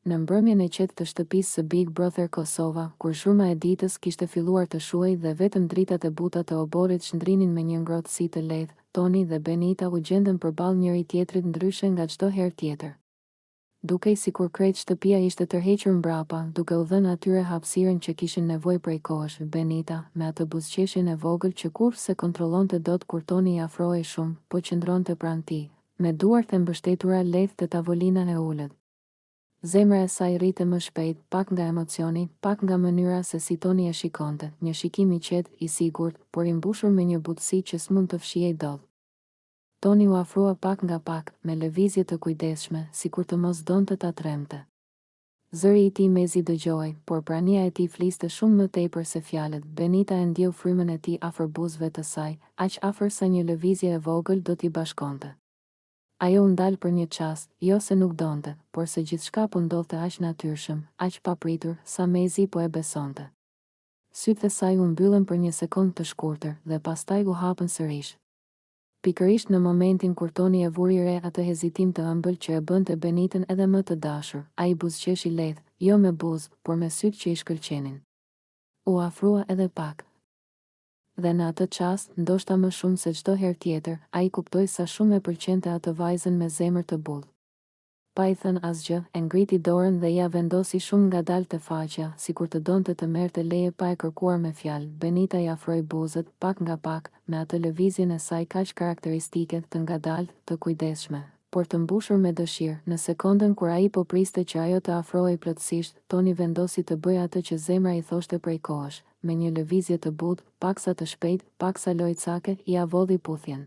Në mbrëmjen e qetë të shtëpisë së Big Brother Kosova, kur zhurma e ditës kishte filluar të shuhej dhe vetëm dritat e buta të oborrit shndrinin me një ngrohtësi të lehtë, Toni dhe Benita u gjendën përballë njëri-tjetrit ndryshe nga çdo herë tjetër. Dukej sikur krejt shtëpia ishte tërhequr mbrapa, duke u dhënë atyre hapësirën që kishin nevojë prej kohësh. Benita, me atë buzëqeshjen e vogël që kurrë s'e kontrollonte dot kur Toni i afrohej shumë, po qëndronte pranë tij, me duart e mbështetura lehtë te tavolina e ulët. Zemra e saj rrihte më shpejt, pak nga emocioni, pak nga mënyra se si Toni e shikonte, një shikim i qetë, i sigurt, por i mbushur me një butësi që s'mund të fshihej dot. Toni u afrua pak nga pak, me lëvizje të kujdesshme, sikur të mos donte ta trembte. Zëri i tij mezi dëgjohej, por prania e tij fliste shumë më tepër se fjalët. Benita e ndjeu frymën e tij afër buzëve të saj, aq afër sa një lëvizje e vogël do t'i bashkonte. Ajo u ndal për një çast, jo se nuk donte, por se gjithçka po ndodhte aq natyrshëm, aq papritur, sa mezi po e besonte. Sytë e saj u mbyllën për një sekondë të shkurtër, dhe pastaj u hapën sërish. Pikërisht në momentin kur Toni e vuri re atë hezitim të ëmbël që e bënte Benitën edhe më të dashur, ai buzëqeshi lehtë, jo me buzë, por me sytë që i shkëlqenin. U afrua edhe pak. Dhe në atë çast, ndoshta më shumë se çdo herë tjetër, ai kuptoi sa shumë e pëlqente atë vajzën me zemër të butë. Pa i thënë asgjë, e ngriti dorën dhe ia vendosi shumë ngadalë te faqja, sikur të donte të merrte leje pa e kërkuar me fjalë. Benita i afroi buzët, pak nga pak, me atë lëvizjen e saj kaq karakteristike, të ngadaltë, të kujdesshme, por të mbushur me dëshirë. Në sekondën kur ai po priste që ajo të afrohej plotësisht, Toni vendosi të bëjë atë që zemra i thoshte prej kohësh. Me një lëvizje të butë, paksa të shpejtë, paksa lojcake, ia vodhi puthjen.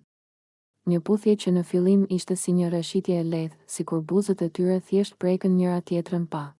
Një puthje që në fillim ishte si një rrëshqitje e lehtë, sikur buzët e tyre thjesht prekën njëra-tjetrën pa.